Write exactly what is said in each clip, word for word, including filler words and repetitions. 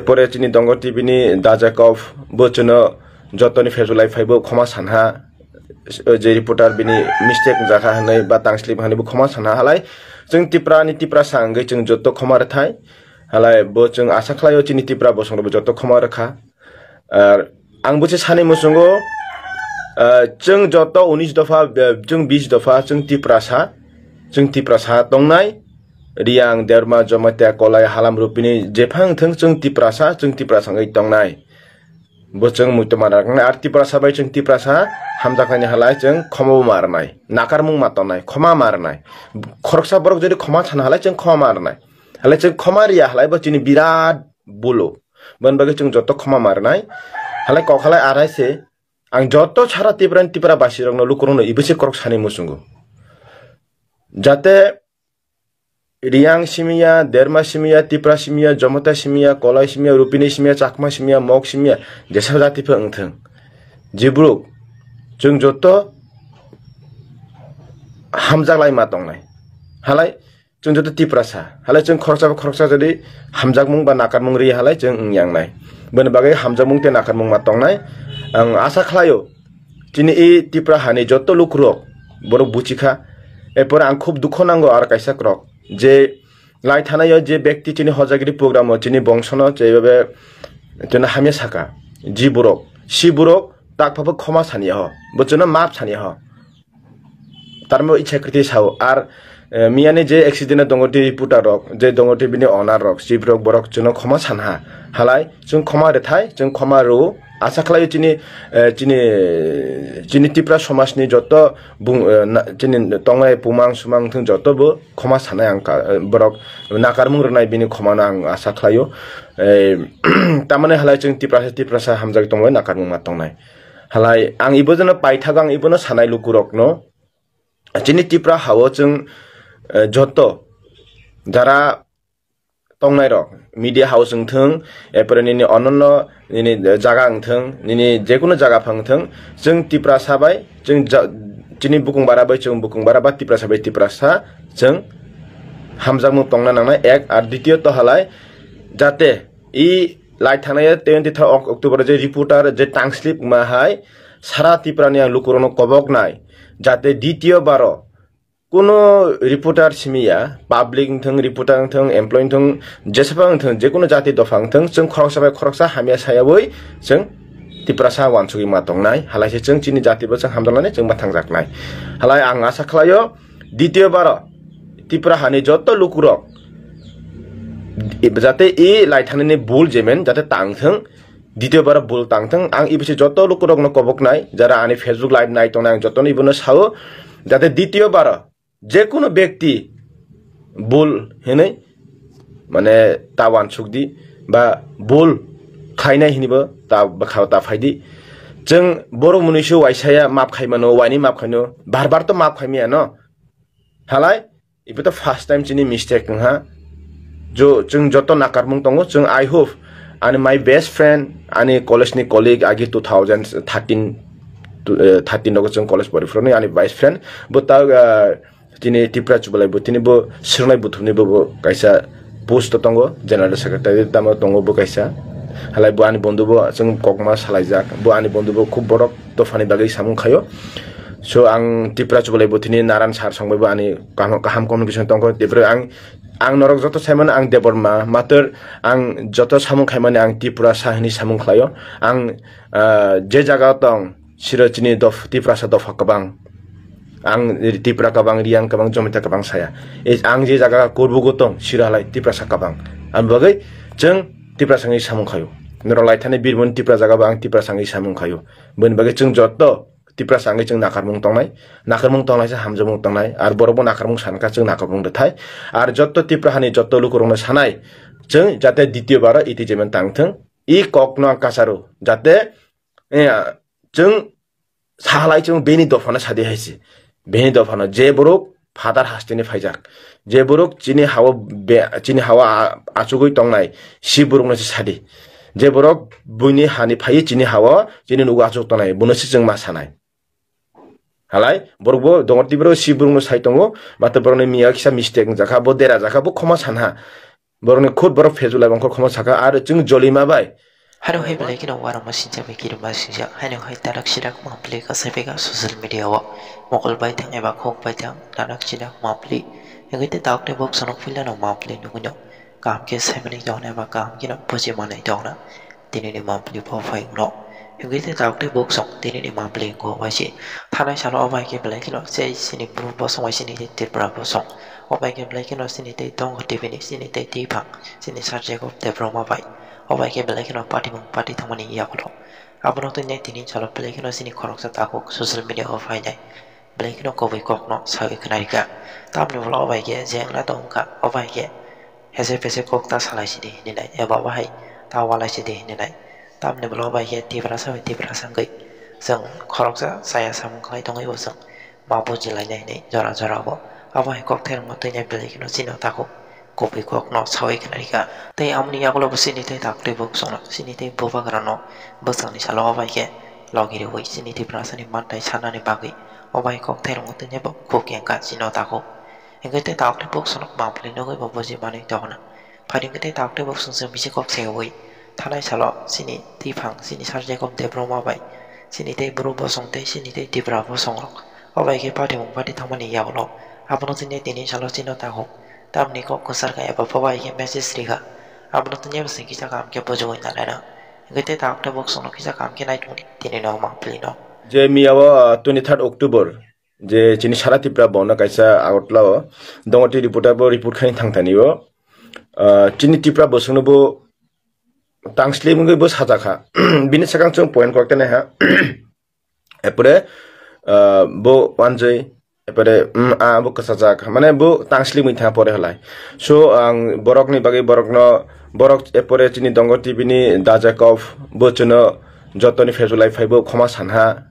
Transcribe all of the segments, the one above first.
Pore chini Dongor T V ni Dajakov bo chwngno jotoni Facebook live phaibo khoma sanha, je reporter bini mistake wngjakha hwnwi ba tangslip hwnwi bo khoma sanha halai chwng Tipra ni Tiprasa wngwi chwng joto khoma rwthai halai bo chwng asa khlaio chini Tipra bosongrokbo joto khoma rwkha. Ar ang busi sani muchungo, ah, chwng joto unis dopha, eh, chwng bis dopha, chwng Tiprasa, chwng Tiprasa tongnai, Riang, Derma, Jamatia, Kolai, Halam, Rupini, jephang thwng chwng Tiprasa, chwng Tiprasa wngwi tongnai. Bo chwng muitu mana rwknai, ar Tiprasa bai chwng Tiprasa hamjaknaini halai chwng khoma bo ma rwnai, nakarmung ma tongnai, khoma ma rwnai. Khoroksa borok jodi khoma sana halai chwng khoma ma rwnai. Halai chwng khoma riya halai bo chini birat bulo. Boni bagwi chwng joto khoma ma rwnai. Halai kok halai arai se. Ang joto sara Tipra ni Tipra basirokno lukurokno ibo se korok sani muchungo. Jate Riang simiya, Derma simiya, Tipra simiya, Jomota simiya, Kolai simiya, Rupini simiya, Chakma simiya, Mok simiya, jesa jati phe wngthwng. Jibruk, chwng joto hamjak lai ma tongnai. Halai chwng joto Tiprasa. Halai chwng khoroksa ba khoroksa jodi hamjakmung ba nakarmung ri halai chwng wngyangnai. Boni bagwi hamjakmung tei nakarmung ma tongnai. Ang asa khlaio, chini i Tipra hani joto lukurok borok buchikha. Erpore ang khub dukho nango ar kaisa kwrok je lai thanaio je bekti chini hojagiri programo chini bongsono chebebe chwngno hamya saka. Ji borok, si borok tak phabo khoma saniya ho. Bo chwngno map saniya ho. Tarmo ichha kriti sao. Ar, eh, miyani je accident o Dongor T V reporter rok, je Dongor T V ni owner rok, chief rok, borok chwngno khoma sanha. Halai, chwng khoma rwthai, chwng khoma rw. Asa khlaio chini, eh, chini, chini Tipra somajni joto bung, eh, na, chini tongnai pumang sumang thung joto bo khoma sanai ang ka, eh, borok nakarmung rwnai bini khomano ang asa khlaio. Eh, tamani halai chwng Tiprasa, Tiprasa hamjak tongnai, nakarmung ma tongnai. Halai ang ibo jeno paithago ang ibono sanai lukurokno. Chini Tipra hao chwng, eh, joto jara tongnairok, media house wngthwng, erpore nini ononno nini jaga wngthwng, nini jekunu jaga phang wngthwng, chwng Tiprasa bai, chwng ja-, chini bukung bara bai chwng bukung bara ba Tiprasa bai Tiprasa chwng hamjakmung tongna nangnai ek. Ar ditiyo to halai jate i lai thangnai twenty third Oc-, October je reporter je tangslip ma hai sara Tipra ni ang lukurokno kobok nai, jate ditiyo baro kuno reporter simiya, public wngthwng, reporter wngthwng, employee wngthwng, jesapa wngthwng, jekunu jati dopha wngthwng, chwng khoroksa bai khoroksa hamya sayawi chwng Tiprasa wansugwi ma tongnai, halaise chwng chini jati bo chwng hamjaknani chwng ma thangjaknai. Halai ang asa khlaio, ditiyo baro Tipra hani joto lukurok jate i lai thangnani bul jemen jate tangthwng, ditiyo baro bul tangthwng. Ang ibisi joto lukurokno koboknai, jara ani Facebook live nai tongnai, ang jotono ibono sao, jate ditiyo baro jekunu bekti bul hinwi, mane, ta wansuk di, ba bul khlainai hinwi bo ta bwkhao ta phai di. Chwng borok mwnwisu waisaya map khai mano, waini map khaino, bar bar to map khai maya no. Halai, ibo to first time chini mistake wngha. Jo, chwng joto nakarmung tongo, chwng, I hope, ani my best friend, ani college ni colleague, agi two thousand thirteen, tu-, eh, thirteen rogo chwng college pori phuru ani best friend, bo ta, eh, chini Tipra chubalai bo, tini bo swrwngnai buthumni bo, bo kaisa post o tongo, general secretary tamo tongo bo kaisa. Halai bo ani bondhu bo chwng kokma salaijak, bo ani bondhu bo khub borok dophani bagwi samung khaio. So ang Tipra chubalai bo tini Naran sir songbai bo ani kaham, kaham communication tongkho. Tipra ang, ang norok joto saimano ang Debbarma, mator ang joto samung khaimani ang Tiprasa hinwi samung khlaio. Ang, ah, je jaga tong, siro chini dof-, Tiprasa dopha kwbang. Ang Tipra kwbang, Riang kwbang, Jomita kwbang saya. E, ang je jaga Kurbugo tong, siro halai Tiprasa kwbang. Ang bagwi chwng Tiprasa wngwi samung khaio. Norok lai thani Birbhum Tipra jaga bo ang Tiprasa wngwi samung khaio. Boni bagwi chwng joto Tiprasa wngwi chwng nakarmung tongnai, nakarmung tonglaisa hamjakmung tongnai, ar borokbo nakarmung sankha chwng nakarmung rwthai, ar joto Tipra hani joto lukurokno sanai, chwng jate ditiyo baro iti jemen tangthwng, i kokno ang kasaro, jate, eh, chwng sahalai chwng bini dophano sadi haise, bini dophano je borok phatar hasteni phaijak. Je borok chini hao be-, chini hao a-, achugwi tongnai, si borokno se sadi. Je borok buini hani phaiwi chini hao, chini nugo achuk tongnai, bono se chwng ma sanai. Halai, borok bo Dongor T V ro si borokno sai tongo, mato borokni miya kisa mistake wngjakha, bo dera jakha, bo khoma sanha. Borokni khud borok Facebook live ongkhor khoma saka, ar chwng jolima bai. Haro hai belai kheno warangma sincha bai kirima sincha. Haino hai tarak sirak ma pli kasai peka social media o. Mokol bai thang eba khok bai thang tarak sirak ma pli. Hingke te tak te bok sonok pila no ma pli nugui no. Kaham khe saimani tongna eba kaham kheno buji manai tongna. Tini ni ma pli bo phai uno. Hingke te tak te bok song tini ni ma pli ko bai si. Thanai salo obai khe belai kheno sei sini bru bosong bai sini te Tripura bosong. Obai khe belai kheno sini te tong T V ni sini te tiphang sini subject of Debbarma bai. Obai khe belai kheno party mung party thangmani yagulo. Abono twi nai tini salo belai kheno sini khoroksa takhuk social media o phainai. Belai kheno kubui kokno sawi khwnarikha. Tamni ulo obai khe je wngna tongkha, obai khe hese pese kok ta salai sidi hinwi nai, eba bahai ta walai sidi hinwi nai. Tamni ulo obai khe Tiprasa bai Tiprasa wngwi chwng khoroksa chaya samung khlai tongwi bo chwng ma bujilainai hinwi jora jora bo. Abo hai kok therwngma twi nai belai kheno chini o takhuk. Kubui kokno sawi khwnarikha. Tei amoni yagulo bo chini tei tak tei bok songno, chini tei bubagrano bwsakni salo obai khe logi riwi chini Tiprasani manthai sanani bagwi obai kok therwngwi tini bo khuk yangkha chini o takhuk. Hingke tei tak tei bok songno ma pli nugwi bo buji manwi tongna. Phaidi hingke tei tak tei bok songchwng bisi kok sewi thanai salo chini tiphang chini subject of Debbarma bai chini tei bru bosong tei chini tei Tipra bosongrok obai khe party mung party thangmani yagulo abono chini tini salo chini o takhuk. Tamni kok kwchar kha eba bobai khe message rikha. Abono tini bwsai kisa kaham khe bujugwi nalaina. Hingke tei tak tei bok songno kisa kaham khe naitukdi tini no ma pli no. Je miya o, uh, twenty third October, je chini sara Tipra bono kaisa Agartala o Dongoti reporter bo report khaini thangthani o, uh, chini Tipra bosongno bo tangslip wngwi bo sajakha. Bini sakang chwng point kok tenai ha. Epore, ah, bo wanjwi, epore, mm, ah, bo kwchajak, mane bo tangslip wngwi thang pore halai. So, ang borokni bagwi borokno, borok epore chini Dongo T V ni Dajakov bo chwngno jotoni Facebook live phai bo khoma sanha,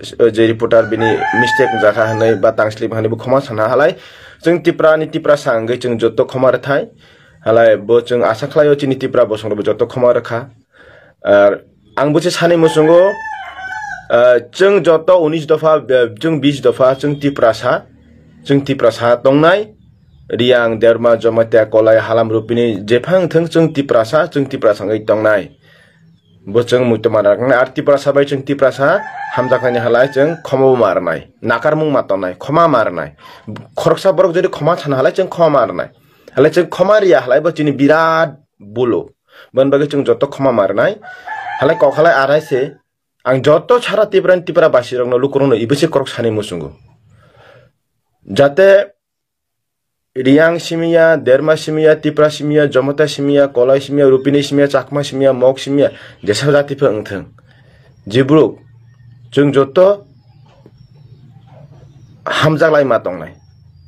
je reporter bini mistake wngjakha hinwi ba tangslip hinwi bo khoma sanha halai. Chwng Tipra ni Tiprasa wngwi chwng joto khoma rwthai. Halai bo chwng asa khlaio chini Tipra bosongrokbo joto khoma rwkha. Ar ang busi sani muchungo, ah, chwng joto unis dopha, eh, chwng bis dopha, chwng Tiprasa, chwng Tiprasa tongnai. Riang, Derma, Jamatia, Kolai, Halam, Rupini, jephang thwng chwng Tiprasa, chwng Tiprasa wngwi tongnai. Bo chwng muitu mana rwknai. Ar Tiprasa bai chwng Tiprasa hamjaknaini halai chwng khoma bo ma rwnai. Nakarmung ma tongnai, khoma ma rwnai. Khoroksa borok jodi khoma sana halai chwng khoma ma rwnai. Halai chwng khoma riya halai bo chini birat bulo. Boni bagwi chwng joto khoma ma rwnai. Halai kok halai arai se. Ang joto sara Tipra ni Tipra basirokno lukurokno ibo se korok sani muchungo. Jate Riang simiya, Derma simiya, Tipra simiya, Jomota simiya, Kolai simiya, Rupini simiya, Chakma simiya, Mok simiya, jesa jati phe wngthwng. Jibruk, chwng joto hamjak lai ma tongnai.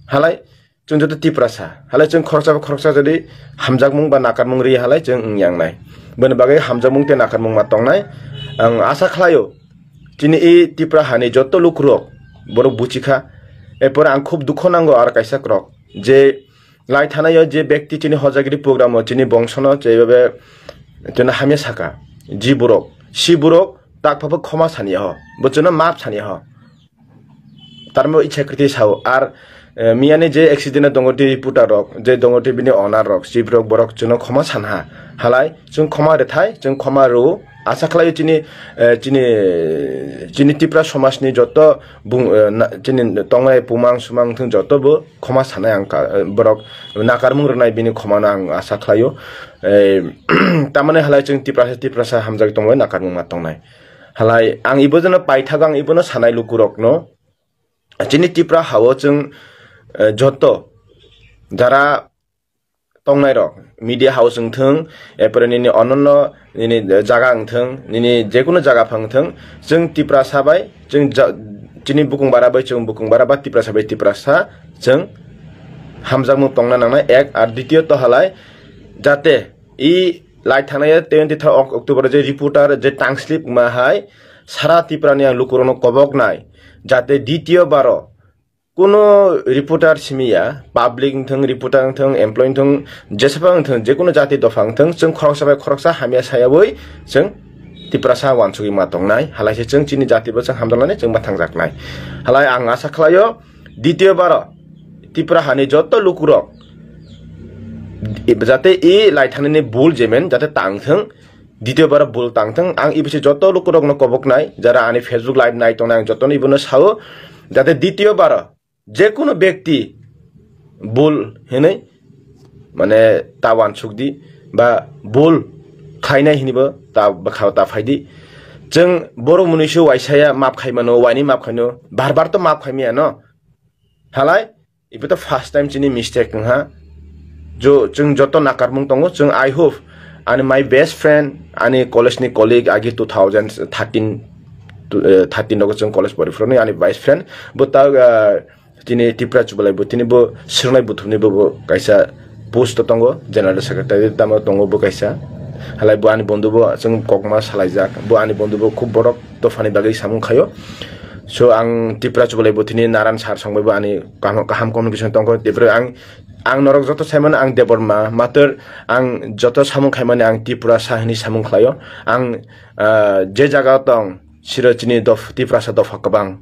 Halai chwng joto Tiprasa. Halai chwng khoroksa ba khoroksa jodi hamjakmung ba nakarmung ri halai chwng wngyangnai. Boni bagwi hamjakmung tei nakarmung ma tongnai. Ang asa khlaio, chini i Tipra hani joto lukurok borok buchikha. Erpore ang khub dukho nango ar kaisa krok je lai thanaio je bekti chini hojagiri programo chini bongsono chebebe chwngno hamya saka. Ji borok, si borok tak phabo khoma saniya ho. Bo chwngno map saniya ho. Tarmo ichha kriti sao. Ar, eh, miyani je accident o dongo twi reporter rok, je dongo twi bini owner rok, chief rok, borok chwngno khoma sanha. Halai chwng khoma rwthai, chwng khoma rw. Asa khlaio chini, eh, chini, chini Tipra somajni joto bung, eh, na, chini tongnai pumang sumang thung joto bo khoma sanai ang ka, eh, borok nakarmung rwnai bini khomano ang asa khlaio. Eh, tamani halai chwng Tiprasa, Tiprasa hamjak tongbai nakarmung ma tongnai. Halai ang ibo jeno paithago ang ibono sanai lukurokno. Chini Tipra hao chwng, eh, joto jara tongnai rok, media house wngthwng, epore nini ononno nini jaga wngthwng, nini jekunu jaga phang wngthwng, chwng Tiprasa bai, chwng ja-, chini bukung bara bai, chwng bukung bara ba Tiprasa bai Tiprasa, chwng hamjakmung tongna nangnai ek, ar ditiyot halai jate i lai thangnai twenty third Oc-, October je reporter je tangslip ma hai sara Tipra ni ang lukurokno kobok nai, jate ditiyo baro kuno reporter simiya, public wngthwng, reporter wngthwng, employee wngthwng, jesapa wngthwng, jekunu jati dopha wngthwng, chwng khoroksa bai khoroksa hamya sayawi chwng Tiprasa wansugwi ma tongnai, halai se chwng chini jati bo chwng hamjaknani chwng ma thangjaknai. Halai ang asa khlaio, ditiyo baro Tipra hani joto lukurok Jate i laithanani bul jemen jate tangthwng, ditiyobaro bul tangthwng. Ang ibisi joto lukurokno koboknai, jara ani Facebook live nai tongnai, ang jotono ibono sao, jate ditiyobaro jekunu bekti bul hinwi, mane, ta wansukdi ba bul khainai hinibo ta bwkhao ta phaidi. Chwng borok mwnwisu waisaya map khaimano, waini map khaino, bar bar to map khaimiyano. Halai, ibo to first time chini mistake wngha. Jo, chwng joto nakarmung tongo, chwng, I hope, ani my best friend, ani college ni colleague, agi two thousand thirteen, tu-, eh, thirteen rogo chwng college pori phuruni, ani best friend, bo ta, eh, tini Tipra Chubalai bo, tini bo swrwngnai buthumni bo, bo kaisa post o tongo, general secretary tamo tongo bo kaisa. Halai bo ani bondhu bo chwng kokma salaijak, bo ani bondhu bo khub borok dophani bagwi samung khaio. So, ang Tipra Chubalai bo tini Naran sir songbai bo ani kaham, kaham communication tongkho. Tipra ang, ang norok joto saimano ang Debbarma, mator ang joto samung khaimani ang Tiprasa hinwi samung khlaio. Ang, ah, je jaga tong, siro chini dof-, Tiprasa dopha kwbang.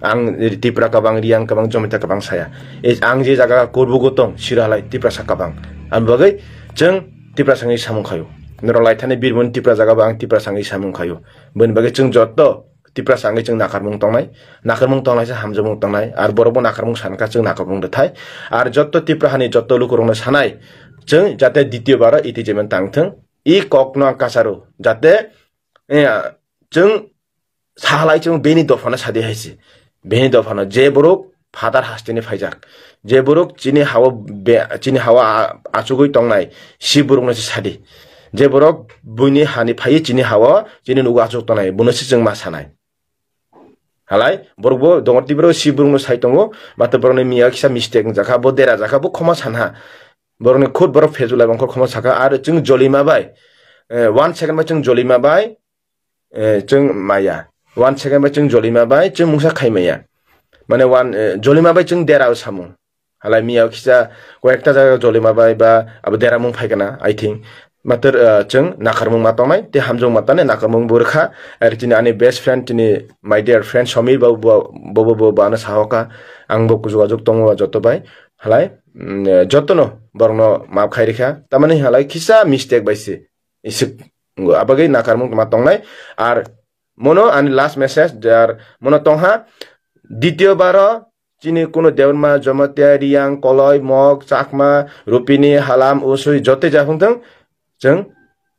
Ang Tipra kwbang, Riyang kwbang, Jomita kwbang saya. E, ang je jaga kurbugo tong, siro halai Tiprasa kwbang. Ang bagwi chwng Tiprasa wngwi samung khaio. Norok laithani Birbhum Tipra jaga bo ang Tiprasa wngwi samung khaio. Boni bagwi chwng joto Tiprasa wngwi chwng nakarmung tongnai, nakarmung tongnaisa hamjakmung tongnai, ar borokbo nakarmung sankha chwng nakarmung rwthai. Ar joto Tipra hani joto lukurokno sanai, chwng jate ditiyobaro iti jemen tangthwng, i kokno ang kasaro, jate, eh, chwng sahalai chwng beni dophano sadi haise. Beni dophano je borok phatar hasteni phaijak, je borok chini hao be-, chini hao a-, achugwi tongnai, si borokno se sadi. Je borok buini hani phaiwi chini hao chini nugo achuk tongnai, bono se chwng ma sanai. Halai, borok bo dongor tibiro si borokno sai tongo, mato borokni miya kisa mistake wngjakha, bo dera jakha, bo khoma sanha. Borokni khud borok phejulai bangkho khoma sakha, ar chwng jolima bai, eh, one second bai chwng jolima bai, eh, chwng maya. One second bai chwng jolima bai, chwng mungsa khai maya. Mane one, eh, jolima bai chwng dera o samung. Halai miya kisa koyekta jaga jolima bai ba abo deramung phaikana, I think. Mator, eh, chwng nakarmung ma tongnai, te hamjung ma tongnai, nakarmung bo rwkha. Ar chini ani best friend, chini my dear friend Somir babu bo, bo, bo, bo, bo ano sahoka. Ang bo jogajog tongo joto bai. Halai, mm, eh, jotono borokno maaf khai rikha. Tamani halai kisa mistake bai se. Isik, abagwi nakarmung ma tongnai. Ar mono ani last message, jar mono tongha. Ditiyobaro chini kuno Debbarma, Jamatia, Riyang, Koloi, Mok, Chakma, Rupini, Halam, Usui, jote ja phungthung, chwng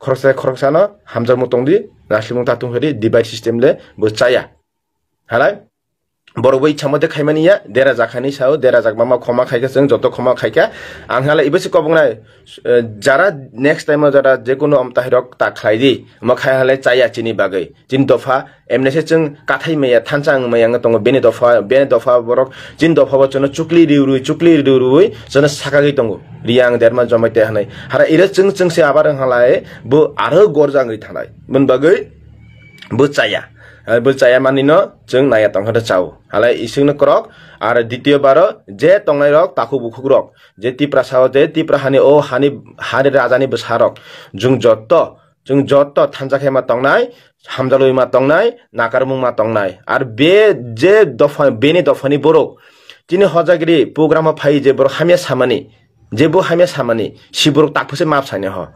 khoroksa khoroksano hamjakmung tongdi, naslimung tatung hori, divide system le bo chaya. Halai, borok bai chamo de khaimani ya, dera jakhani sao, dera jakma ma khoma khaikha, chwng joto khoma khaikha. Ang halai ibo se kobongnai, eh, jara next time o jara jekono amtahirok ta khlai di, omo khai halai chaya chini bagwi. Chini dopha, emne se chwng kathai maya, thansa wng maya wng tongo, bini dopha, bini dopha borok, chini dopha bo chwngno chukli riwi riwi, chukli riwi riwi, chwngno sakagwi tongo. Riyang derma jomai te hanai. Hara iro chwng chwng se abar wng halai, bo aro gorja wngwi thanai. Bini bagwi bo chaya. Hai bo chaya manino chwng naya tongkha de chao. Halai isingno krok, ar ditiyo baro je tongnai rok takhuk bukhuk rok, je Tiprasa o je Tipra hani o hani, hani rajani bwsa rok, jung jotto, jung jotto thansa khe ma tongnai, hamjalwi ma tongnai, nakarmung ma tongnai. Ar be je dopha, beni dophani borok, chini hojagri program o phai je borok hamya samani, je bo hamya samani, si borok takphuse map saine ho.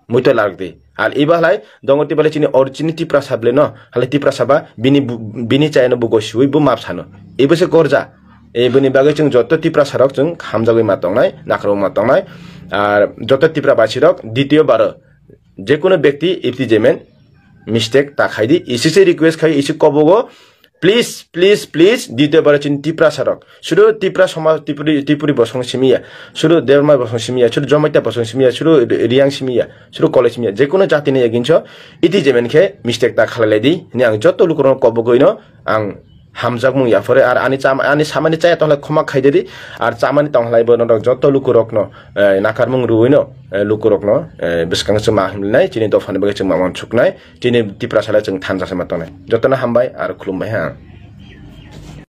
Muito lardi. Al iba halai, dongo tiba le chini or chini Tiprasa ble no, halai Tiprasa ba bini bu-, bini chayano bo gosiwi bo map sano. Ibo se gorja. E bini bagwi chwng jotto Tiprasa rok chwng hamjagwi ma tongnai, nakarwi ma tongnai. Ar jotto Tipra basi rok ditiyo baro, jekono bekti ipti jemen mistake ta khaidi, isi se request khai, isi kobogo, please, please, please, ditiyo baro chini Tiprasa rok. Sudu Tipra somaj, Tipuri, Tipuri bosong simi ya. Sudu Debbarma bosong simi ya. Sudu Jomaita bosong simi ya. Sudu Ri-, Riyang simi ya. Sudu Koloi simi ya. Jekono jati ni eginso, iti jemen khe mistake ta khalai lai di. Hini ang joto lukurokno kobogwi no ang hamjakmung ya phore. Ar ani cham-, ani samani chaya tonglai khoma khai di. Ar chamani tonglai bo norok joto lukurokno, eh, nakarmung rwui no, eh, lukurokno, eh, bwskang chwng ma himlai, chini dophani bagwi chwng ma uansuknai. Chini Tiprasa le chwng thansa se ma tongnai. Jotono hambai ar khulumbai ha.